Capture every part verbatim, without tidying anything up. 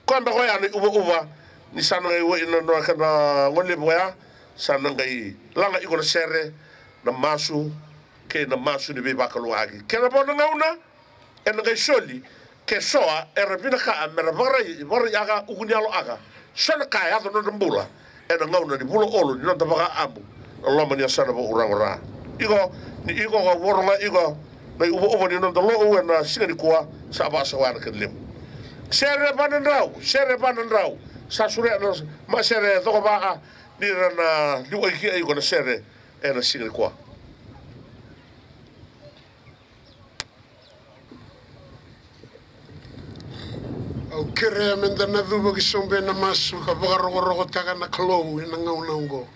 Koya beka oya na iuvauva ni sa na qai wai na noa kena gone levu oya, sa na qai laga iko na sere, na masu, kei na masu ni veivakalougatataki. Kena vo na gauna ena qai soli, ke so era vinaka me ra vakarai, vakarai aka, uku ni yalo aka. So na ka e yaco na nodra bula ena gauna ni vula olo ni noda vakaabu na loma ni yasana vakauraga o Ra. Iko, ni iko ka voro ga iko na iuvauva ni noda lou ena siga nikua, sa vakasawaya na kena levu. Sere vanadrau, sere vanadrau, sa surea na ma sere cokovaa ni ra na liuaiki iko na sere ena siga nikua. Au kerea meda na cuva ki sobu ena masu ka vakarokorokotaka na Kalou ena gauna oqo.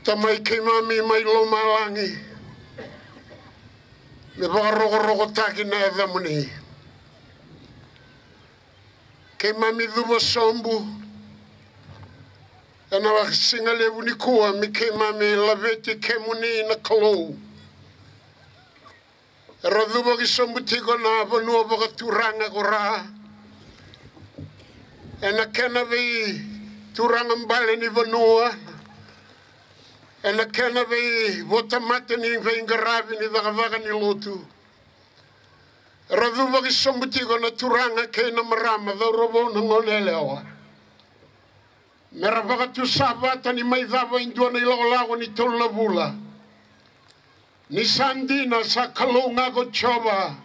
Tamai keimami mai lomalagi, me vakarokorokotaki na yacamuni. Keimami cuva sobu ena siga levu nikua me keimami laveti kemuni na Kalou. Era cuva ki sobu tiko na vanua vakaturaga ko Ra, ena kena veituraga bale ni vanua, ena kena veivota mate ni veiqaravi ni cakacaka ni lotu. Ra cuva ki sobu tiko na turaga kei na marama, cauravou, na gone yalewa, me ra vakatusa vata ni mai cava e dua na ilakolako ni tolu na vula. Ni sa dina, sa Kalou ga ko Jiova.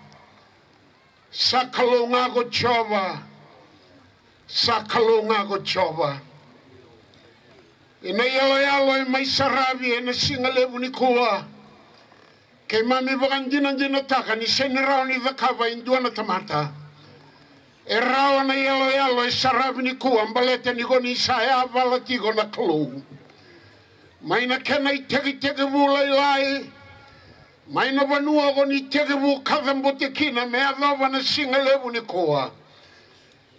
Sa Kalou ga ko Jiova. Sa Kalou ga ko Jiova. Ena iyaloyalo e mai saravi ena siga levu nikua, keimami vakadinadinataka ni sega ni rawa ni cakava e dua na tamata. E rawa na iyaloyalo e saravi nikua baleta ni ko ni sa yavala tiko na Kalou. Mai na kena itekitekivu lailai, mai na vanua ko ni tekivu kacabote kina me yacova na siga levu nikua.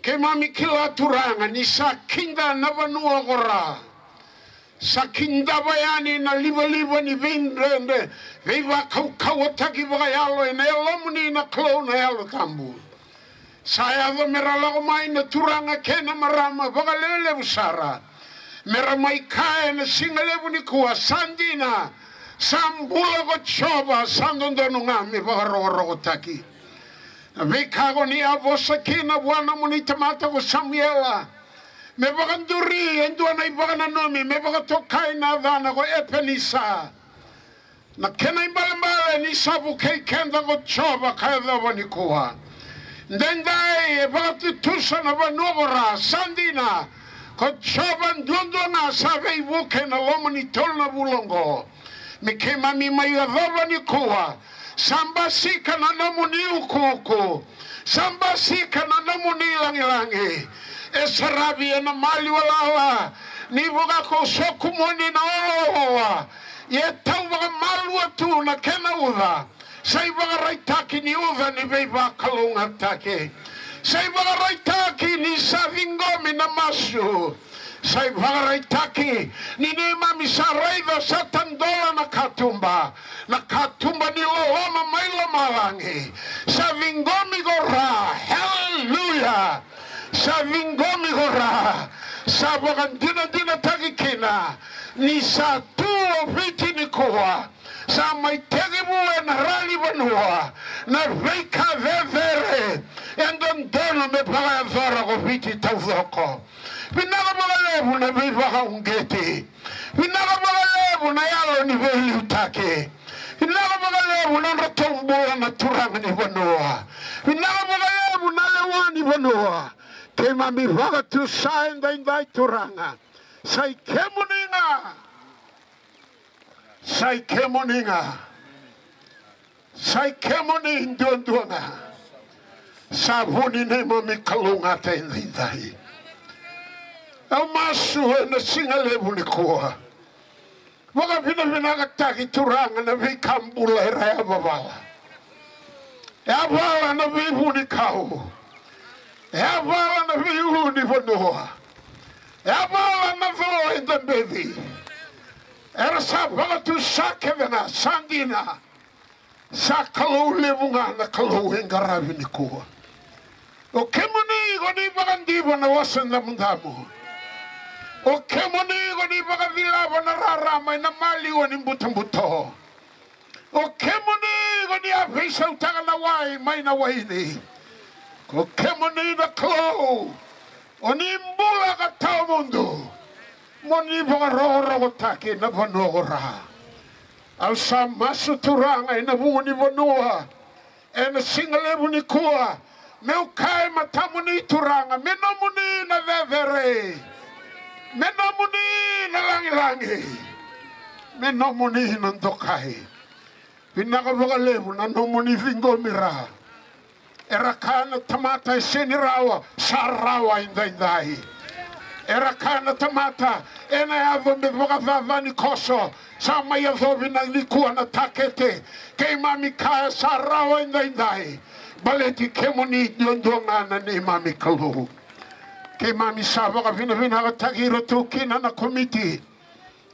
Keimami kila, Turaga, ni sa kida na vanua ko Ra. Sa kidava yani na livaliva ni veidredre, veivakaukauwataki vakayalo ena Yalomuni na Kalou na Yalo Tabu. Sa yaco me ra lako mai na turaga kei na marama vakalewelevu sara, me ra mai kaya ena siga levu nikua, sa dina, sa bula ko Jiova, sa dodonu ga me vakarokorokotaki. Na veika ko ni a vosa kina vua nomuni tamata ko Samuela, me vakaduri e dua na ivakananumi, me vakatokai na yacana ko Epenisa. Na kena ibalebale ni sa vukei keda ko Jiova ka yacova nikua. Daidai e vakatutusa na vanua ko Ra, sa dina, ko Jiova duadua ga sa veivuke ena loma ni tolu na vula oqo. Me keimami mai yacova nikua, sa basika na nomuni ukuuku, sa basika na nomuni lagilagi. E saravi ena maliwa lala ni vuka ko sokumuni na olooloa, ia e tau vakamalua tu na kena uca. Sa ivakaraitaki ni uca ni veivakalougatataki. Sa ivakaraitaki ni sa ciqomi na masu. Sa ivakaraitaki ni neimami sa raica sa tadola na katuba, na katuba ni loloma mai lomalagi. Sa ciqomi ko Ra. Haleluya. Sa ciqomi ko Ra. Sa vakadinadinataki kina ni sa tu o Viti nikua. Sa mai tekivu ena ra ni vanua na veika cecere e dodonu me vakayacora ko Viti taucoko. Vinaka vakalevu na veivakauqeti. Vinaka vakalevu na yalo ni veiliutaki. Vinaka vakalevu na nodratou bula na turaga ni vanua. Vinaka vakalevu na lewa ni vanua. Keimami vakatusa edaidai, Turaga. Sa i kemuni ga. Sa i kemuni ga. Sa i kemuni duadua ga. Sa vu ni neimami kalougata edaidai. Au masu ena siga levu nikua. Vakavinavinakataki, Turaga, na veika bula era yavavala. Yavala na veivunikau. Yavala na veiulunivanua. Yavala na co e dabeci. Era sa vakatusa kece ga, sa dina. Sa Kalou levu ga na Kalou e qaravi nikua. O kemuni ko ni vakadiva na Wasa Damudamu. O kemuni ko ni vakacilava na rarama ena maliwa ni butobuto. O kemuni ko ni a veisautaka na wai mai na waini. Ko kemuni na Kalou, o ni bula ka tawamudu. Mo ni vakarokorokotaki na vanua ko Ra. Au sa masu Turaga ena vuku ni vanua ena siga levu nikua, meu kaya e matamuni Turaga, me nomuni na cecere, me nomuni na lagilagi, me nomuni na dokai. Vinaka vakalevu na nomuni ciqomi Ra. Era kaya na tamata e sega ni rawa, sa rawa edaidai. Era kaya na tamata ena yaco me vakacacani koso, sa mai yacovi na nikua na takete. Keimami kaya sa rawa edaidai, baleti kemuni duadua ga na neimami Kalou. Keimami sa vakavinavinakataki iratou kina na komiti.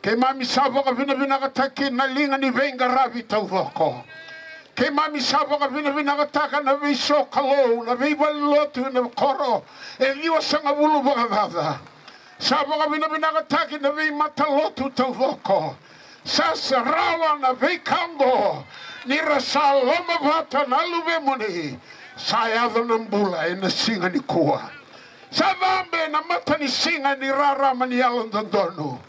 Keimami sa vakavinavinakataki na liga ni veiqaravi taucoko. Keimami sa vakavinavinakataka na veisokalou, na veivalelotu, na koro e ciwasagavulu vakacaca. Sa vakavinavinakataki na veimatalotu taucoko. Sa sa rawa na veika oqo ni ra sa lomavata na luvemuni. Sa yaco na bula ena siga nikua. Sa cabe na matanisiga ni rarama ni yalododonu.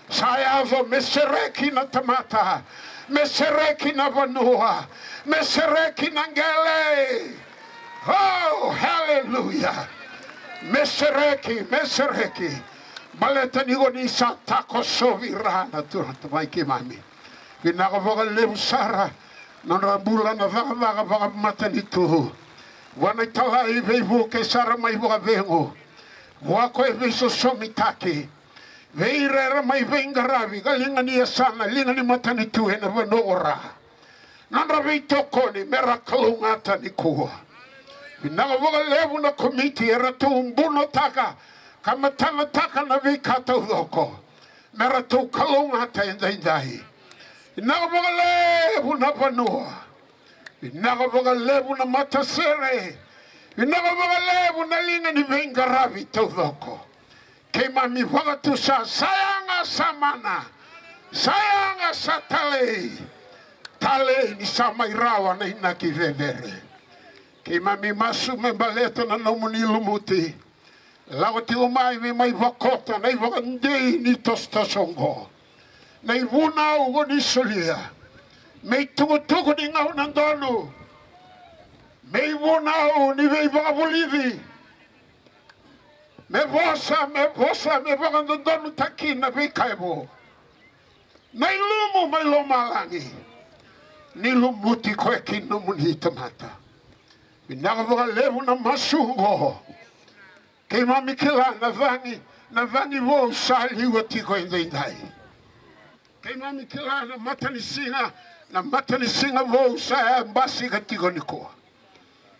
Sa yaco me sereki na tamata, me sereki na vanua, me sereki na qele. Oh, haleluya. Me sereki, me sereki. Baleta ni ko ni sa takosovi Ra na Turaga mai keimami. Vinaka vakalevu sara na nodra bula na cakacaka vakamatanitu. Vua na italai veivuke sara mai vakacegu. Vua koya e veisosomitaki. Vei ira era mai veiqaravi ka liga ni yasana, liga ni matanitu ena vanua ko Ra. Nodra veitokoni me ra kalougata nikua. Vinaka vakalevu na komiti eratou bunotaka ka matanataka na veika taucoko me ratou kalougata edaidai. Vinaka vakalevu na vanua. Vinaka vakalevu na matasere. Vinaka vakalevu na liga ni veiqaravi taucoko. Keimami vakatusa, sa yaga sa mana, sa yaga sa talei, talei ni sa mai rawa na inaki cecere. Keimami masu me baleta na nomuni lumuti. Lako tiko mai me mai vakota na ivakadei ni tosotoso oqo. Na ivunau ko ni solia me itukutuku ni gauna donu, me ivunau ni veivakavulici, me vosa, me vosa, me vakadodonutaki na veika e vo. Na ilumu mai lomalagi ni lumuti koya ki nomuni tamata. Vinaka vakalevu na masu oqo. Keimami kila na cagi, na cagi vou sa liwa tiko edaidai. Keimami kila na matanisiga, na matanisiga vou sa basika tiko nikua.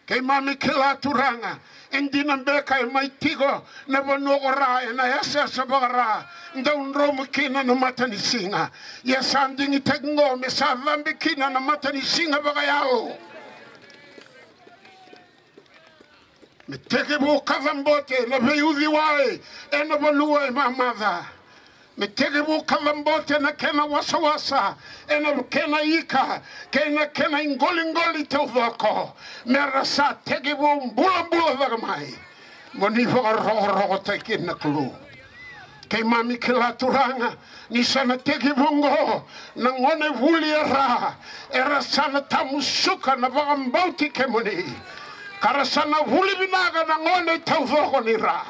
Keimami kila Turaga, e dina beka e mai tiko na vanua ko Ra ena yasayasa vaka-Ra, dau dromu kina na matanisiga. Ia sa digitaki oqo me sa cabe kina na matanisiga vakayalo. Me tekivu kacabote na veiuciwai ena vanua e mamaca. Me tekivu kacabote na kena wasawasa ena kena ika kei na kena iqoliqoli taucoko. Me ra sa tekivu bulabula cake mai. Mo ni vakarokorokotaki na Kalou. Keimami kila Turaga ni sa na tekivu oqo na gone vuli e Ra, era sa na tamusuka na vakabauti kemuni, ka ra sa na vuli vinaka na gone taucoko ni Ra.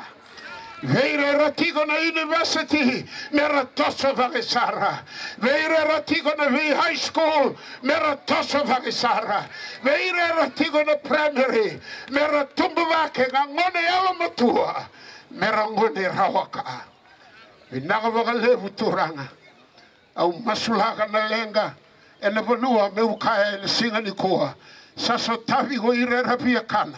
Vei ira era tiko na univesiti, me ra toso cake sara. Vei ira era tiko na vei high school, me ra toso cake sara. Vei ira era tiko na primary, me ra tubu cake ga gone yalomatua, me ra gone rawa ka. Vinaka vakalevu Turaga. Au masulaka na leqa ena vanua, meu kaya ena siga nikua, sa sotavi ko ira era via kana.